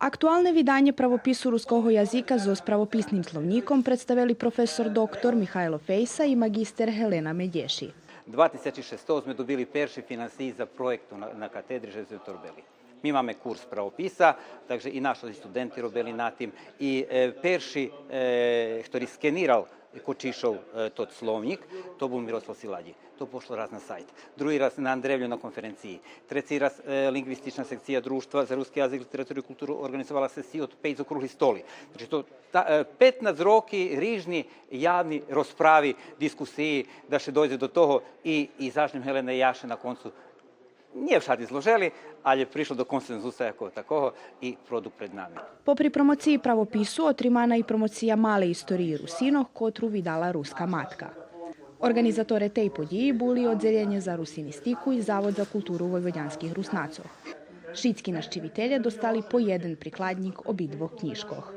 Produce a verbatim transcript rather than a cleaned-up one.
Актуалне виданє Правопису руского язика зоз Правописним словнїком представели професор доктор Михайло Фейса и маґистер Гелена Медєши. Два тисячи шестого зме добили перши финансиї за проєкт на, на катедри же зме то робели. Ми маме курс правописа, так же и наши студенти робели на тим. И е, перши е, хтори скенирал, кочишол е, тот словнїк, то бул Мирослав Силадї. То пошло раз на сайт. Други раз на Андревлю на конференциї. Треци раз е, линґвистична секция Дружтва за руски язик, литературу и културу орґанизовала сесиї од пейц округли столи. Значи, то та, е, петнац роки рижни явни розправи, дискусиї, да ше дойдзе до того и, и зашнєм Гелена и я ше на концу нє вшади зложели, алє пришло до консензуса яко такого и продукт пред нами. Попри промоциї правопису, отримана и промоция малей историї Русинох, котру видала Руска матка. Орґанизаторе тей подїї були Оддзелєнє за русинистику и Завод за културу войводянских Руснацох. Шицки нащивителє достали по єден прикладнїк обидвох кнїжкох.